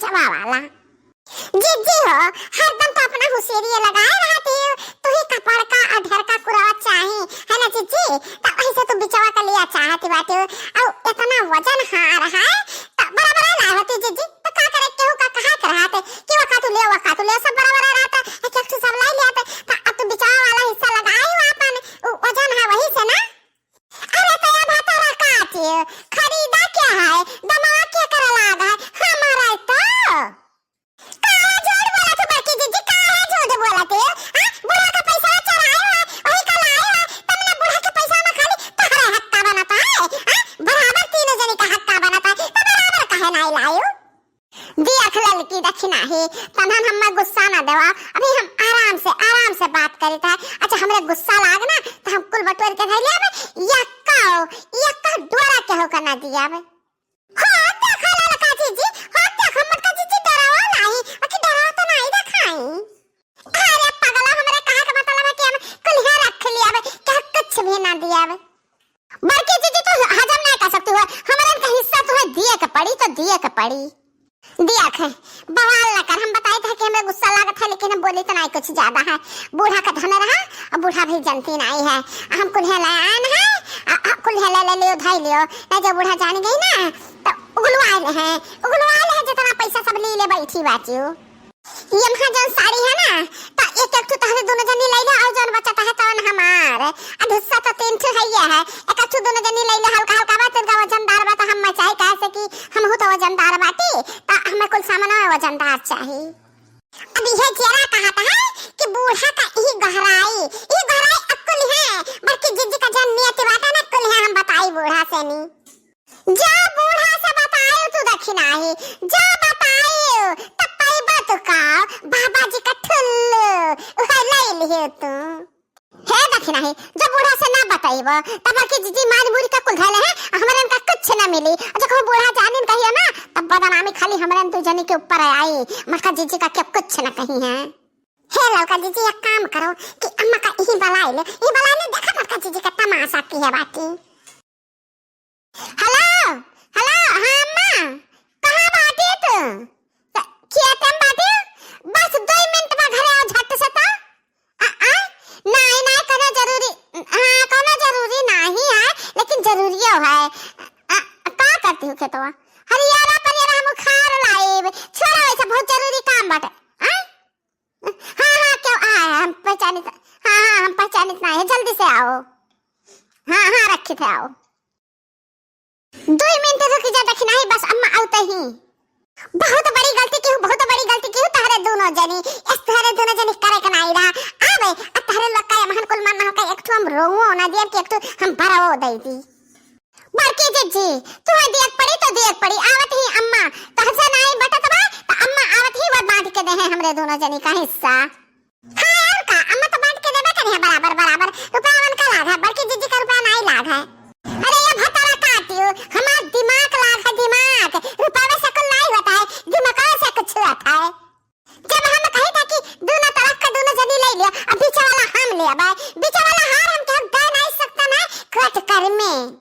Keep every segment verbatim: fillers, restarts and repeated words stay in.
बिचवा वाला। जीजी हो, हरदम तो अपना हुसेरिये लगाए रहती हो, तुही कपड़का अउर ढेरका कुरवा चाही, है ना जीजी? त ऐसे तू बिचवा का लिया चाहती बाटी हो, अउ इतना वजन हार है, त बड़ा बड़ा लाए होती जीजी, त का करे, केहू का कहा के रहते कि वो का तू ले, वो का तू ले, सब बड़ा बड़ा रहता, एक एक ठो सब लाई लिया, त अब तू बिचवा वाला हिस्सा लगाई हो अपन, उ वजन है वही से ना। अरे तो ये भतारा काटे, खरीदा क्या है? दमवा के करे लाग है? हमारा तो। काहे झूठ बोलत हो बड़की जीजी, काहे झूठ बोलत हो? हाँ? बूढ़ा का पैसा चोराए हो, वही का लाए हो, तब ना बूढ़ा के पैसा में खाली तहरे हक्का बनत है, हाँ? बराबर तीनों जनी का हक्का बनत है, तो बराबर काहे नाई लायो? देख ललकी दखिनाही, तनहन हम्मे गुस्सा ना देवा, अभी हम आराम से, आराम से बात करित है। अच्छा, हमरे गुस्सा लाग ना, त हम कुल बटोर के धइ लेबे, यक्का, यक्का डोरा केहू का ना दियाबे। हो देखा ललका जीजी, हो देखा मोटका जीजी डरावा नाही, अकी डरावा तो नाही देखाई। अरे पगला, हमरे कहे के मतलब है कि हम कुल्हिया रख लियाबे, केहू कुछ भी ना दियाबे। बड़की जीजी, तू हजम नाहीं कर सकती हो, हमरन का हिस्सा तुहे दिए के पड़ी तो दिए के पड़ी। दिया खे, बवाल ना कर, हम बताइत है कि हमें गुस्सा लागत है, लेकिन हम बोली तो नाहीं कुछ ज्यादा है। बूढ़ा का धन रहा, अउर बूढ़ा भी जनती नाहीं है। हम कुल्हे ले आएन है, अ, अ, कुल्हे ले, ले लियो, धाई लियो, नहीं जब बूढ़ा जान गई ना, तो उगलवाए ले हैं, उगलवाए ले हैं, जितना पैसा सब ली ले बैठी बाटियो। ये महा जौन साड़ी है ना, त एक एक ठो तहरे दोनों जनी लइले, अउर जौन बचत है तौन हमार। अब हिस्सा तो तीन ठो है, ये है, एक एक ठो दोनों जनी लइले, हल्का हल्का बा, तनका वजनदार बा, त हम मचाई, काहे से कि हमहू तो वजनदार बाटी, त हमें कुल सामान वजनदार चाही। अब ये जेरा कहत है कि बूढ़ा का ई गहराई, ई गहराई अक्कुल है, बड़की जीजी का जौन नियत बाटे ना, अक्कुल है, हम बताई बूढ़ा से नी। जा बूढ़ा से बतायो तू दखिनाही, जा बतायो, तब पइबा तू का, बाबा जी का ठुल्लू, उहे लइ लिहे तू। हे दखिनाही, जब बूढ़ा से ना बताइबो, तब बड़की जीजी मार मुरी का कुल धइले हैं, हमरन का कुछ ना मिली। अउर जब बूढ़ा जानिन कहियो ना, तब बदनामी खाली हमरन दू जनी के ऊपर आई, मोटका जीजी का केहू कुछ ना कही है। हे ललका जीजी, एक काम करो कि अम्मा का इही बलाइ ले, इही बलाइ ले, देखा मोटका जीजी का तमासा किहे बाटी। हेलो, हेलो, हाँ अम्मा, कहाँ बाटी तू? त-, खेते में बाटी? बस दुइ मिनट में घरे आओ झट से तो। आ, आ? नाहीं, नाहीं, कोनो जरूरी, हाँ, कोनो जरूरी नाहीं है, लेकिन जरूरियो है। आ, का करती हो खेतवा? हरियारा परियारा हम उखाड़ लाइब, छोड़ा वैसे बहुत जरूरी काम बाटे। आ? हाँ, हाँ, क्यों? आ, हम पहचानित, हाँ, हाँ, हम पहचानित नाहीं है, जल्दी से आओ। हाँ, हाँ, रखित है, आओ। दुइ मिनट रुकि जा, दखिनाही, बस अम्मा आवत ही। बहुत बड़ी गलती किहू, बहुत बड़ी गलती किहू, तहरे दोनों जनी, इस तहरे दोनों जनी करे के नाहीं रहा। आवे, आ तहरे लोग का महन कुल मन हो के एक ठो हम रोवो ना दियब कि एक ठो हम बरवो दइ दी। बड़की जीजी, तुहे दियक पड़ी तो दियक पड़ी, आवत ही अम्मा, तहसे नाहीं बटत बा, त अम्मा आवत ही वो बांट के देहे हमरे दोनों जनी का हिस्सा। हाँ, अउर का, अम्मा तो बांट के देबे करी है बराबर बराबर। रुपया उनका लाग है, बड़की जीजी का रुपया नाहीं लाग है। अरे ये भतारा काटियो, हमार दिमाग लाग है, दिमाग। रुपया से कुल नाहीं होत है, दिमाग से कुछ होत है। जब हम कही था कि दोनों तरफ का दोनों जनी लइ लियो, अब बीच वाला हम लेबे, बीच वाला हार हम के हम दे नाहीं सकता ना, कोर्ट कर में।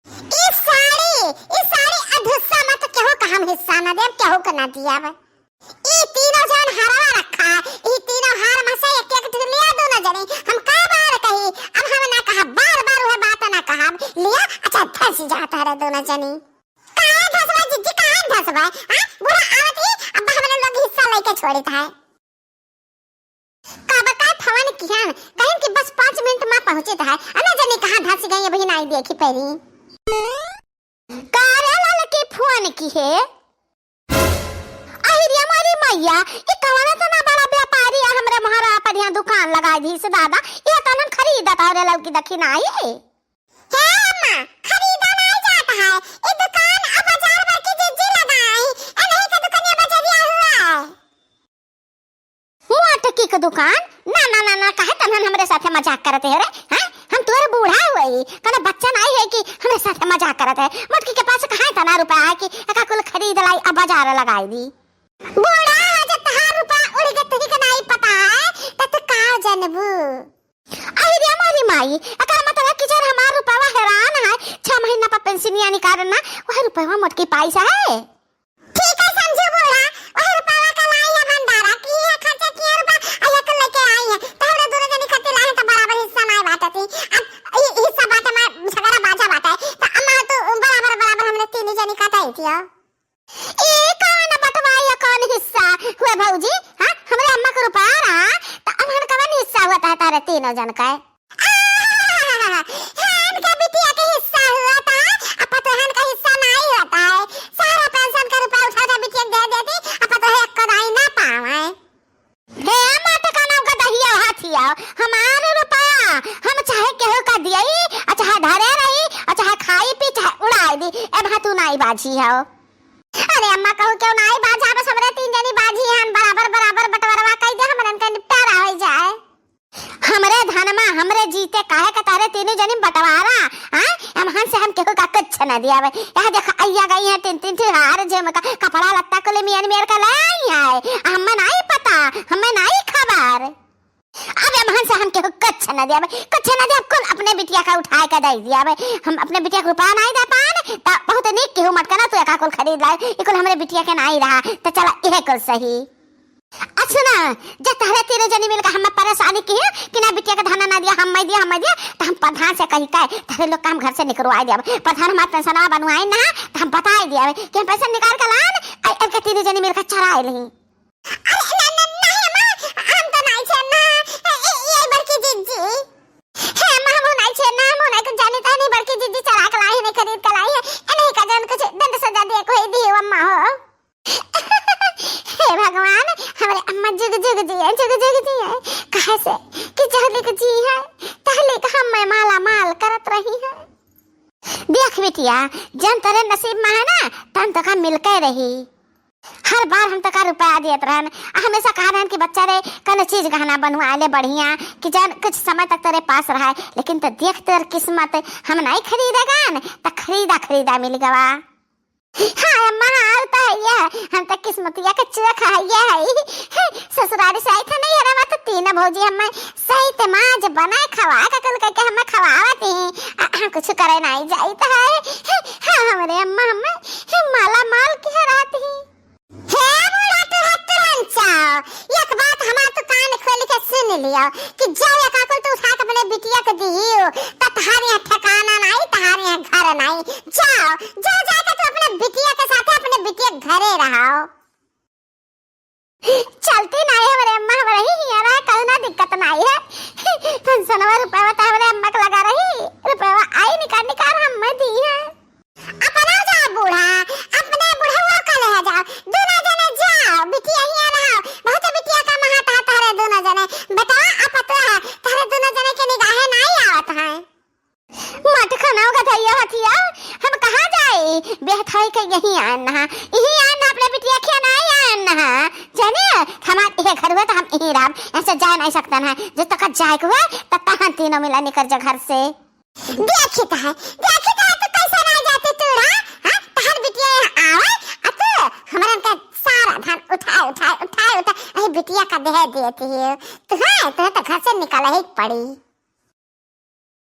ई साड़ी, ई साड़ी अधुस्सा मत, केहू का हम हिस्सा ना देब, केहू का ना दियाब। ई तीनों जौन हारवा रखा है, ई तीनों हार में से एक एक ठो लिया दोनों जनी। हम का बार कही, अब हम ना कहा, बार बार वह बात ना कहा। लिया, अच्छा धस जाता है दोनों जनी। काहे धसबा जीजी, काहे धसबा? हाँ? बूढ़ा आवत ही, अब हमरे लोग हिस्सा लेके छोड़ित है। कब का फोन किहन, कहिन कि बस पाँच मिनट में पहुँचित है। अना जनी कहाँ धस गई, अबहीं नाहीं देखी परी। का रे ललकी फोन किहे? अहि रे मोरी मइया, ई कवन इतना बड़ा व्यापारी है, हमरे मोहरा पर यहाँ दुकान लगाइ दिहिस दादा, ई तनन खरीदत है रे ललकी दखिनाही। हे अम्मा, खरीदा नाहीं जात है, ई दुकान अब बाजार भर की जीजी लगाई, ए नहीं का दुकनिया बजरिया हुआ है। मोटकी के दुकान? ना, ना, ना, ना, काहे तनहन हमरे साथे मजाक करत है रे? हैं? हम तोरे बूढ़ा हुई, कोनो बच्चा नाहीं है कि हमरे साथे मजाक करत है। मोटकी के पास कहाँ इतना रुपया है कि एका कुल खरीद लाई, अब बाजार लगाई दी। बूढ़ा है, जब तहार रुपया उड़ गए, तुही के नाहीं पता है, त तू का जनबू? अहि रे मोरी माई, एकर मतलब है कि जब हमार रुपया हेरान है, छह महीना पर पेंशनिया निकालना, वह रुपया मोटकी पाइस है। ठीक है निकाता ही थियो। ई कौन बटवाई, कौन हिस्सा हुआ भौजी? हाँ, हमरे अम्मा के रुपया रहा, त अमहन कवन हिस्सा हुआ तह तारे तीनों जन का? आह, हन का बिटिया के हिस्सा हुआ था, अब पतोहन का हिस्सा नहीं होता है। सारा पेंशन का रुपया उठा उठा बिटिया के दे देती, अब पतोहे एक कदाई ना पावे। हे माता का नाम का दहिया हाथिया, हमार रुपया हम चाहे केहू का दियई, आ चाहे धरे रही, आ चाहे खाई पी, चाहे उड़ाई दी, ए भा तू नाई बाझी हो। अरे अम्मा कहू क्यों नाई बाझा, बस हमरे तीन जनी बाझी हन, बराबर बराबर बंटवारवा कई दे, हमरन का निपटारा हो जाए। हमरे धनमा, हमरे जीते काहे का तारे तीनों जनी बंटवारा, हाँ? अमहन से हम केहू का कुछ न दियावे। यहाँ देख, अइया गई है तीन तीन ठे हार, झुमका, कपड़ा लत्ता कुल मियन मेर का ले आई है। हमें नाई पता, हमें नाई खबर। अब अमहन से हम केहू कुछ न दियावे, कुछ न दियावे, कुल अपने बिटिया का उठाए के दे दियावे। हम अपने बिटिया के रुपया नाई दे पान, त बहुत नीक केहू मटका ना तू एका कुल खरीद लाए, ई कुल हमरे बिटिया के नाई रहा, त चला इहे कुल सही। अच्छा ना, जे तहरे तीनों जनी मिलके हमें परेशानी की है कि ना बिटिया के धन ना दिया, हम मैं दिया, हम मैं दिया, त हम प्रधान से कही के तहरे लोग का हम घर से निकलवाए दिया। प्रधान हमार पेंशनवा बनवाए ना, त हम बताए दिया कि हम पैसा निकाल के लान, आ इनके तीनों जनी मिलके चराए नहीं। अरे ना, ना, नहीं अम्मा, हम तो नहीं छे ना, ए, ए, ये बड़की जिज्जी। हे अम्मा, हम नहीं छे ना, हम नहीं कुछ जानी तो नहीं, बड़की जिज्जी चरा के लाई है, नहीं खरीद के लाई है, ए, नहीं का जान कुछ दंड सजा दिया कोई दी अम्मा हो। हे भगवान, हमरे अम्मा जुग जुग जिए, जुग जुग जिए। काहे से कि जहली के जी है, तहली के हम मैं माला माल करत रही है। देख बिटिया, जन तोरे नसीब में है ना, तन तोका मिलके रही। हर बार हम तोका रुपया देत रहन, आ हमेशा कहा रहन कि बच्चा रे, कौनो चीज गहना बनवा ले बढ़िया, कि जन कुछ समय तक तेरे पास रहे, लेकिन तो देख तोर किस्मत, हम नहीं खरीदेगन, त खरीदा खरीदा मिल गवा। हाँ अम्मा, हाँ, उ तो है ये, हम तो किस्मतिया के चूक है ये है। ससुरारी से आई था नहीं हरे, तो तीन भौजी हम सही ते माज बनाए खवा के कुल करके हम खवावत ही। आ, हम कुछ करे नहीं जाइत है। हाँ, हमरे अम्मा हम माला माल के रहत ही। हे बूढ़ा टुरहत्तर हंचा, एक बात हमार तू कान खोल के सुन लियो कि जाओ एक आकुल तू उठा के अपने बिटिया के दियो, त तहार यहाँ ठिकाना नहीं, तहार यहाँ घर नहीं। जाओ, जा जाके तू अपने बिटिया के साथ अपने बिटिया के घरे रहो। चलती नहीं हमरे अम्मा, हमरे ही हियारा, कौनो दिक्कत नहीं है। पेंशनवा रुपया तो हमरे अम्मा के लगा रही, रुपया आई निकाल निकाल हम मैं दी है। अपना जाओ बूढ़ा, अपने बुढ़वा का ले जाओ, दोनों जने जाओ, बिटिया हियाँ रहो, बहुत बिटिया का महत है तहरे दोनों जने। बेटवा अपतवा है, तहरे दोनों जने के निगाहे नहीं आवत है। मत खनाओ गधैया हथिया, हम कहाँ जाई? बेहथाई के यहीं आन नहा, यहीं आन नहा, अपने बिटिया खिया नहीं आन नहा। जाने, हमार इहे घर हुआ तो हम यहीं रहब, ऐसे जा नहीं सकता ना। जब तक जाए के हुआ, तब तक हम तीनों मिला निकल जा घर से। देखित है, देखित है, तू कैसे रह जाती तू, हाँ? हाँ, तहर बिटिया यहाँ आवे, आ तू हमरन का सारा धन उठाए, उठाए, उठाए, उठाए, अही बिटिया का दे देती है। तू, हाँ, तू तो घर से निकल ही पड़ी।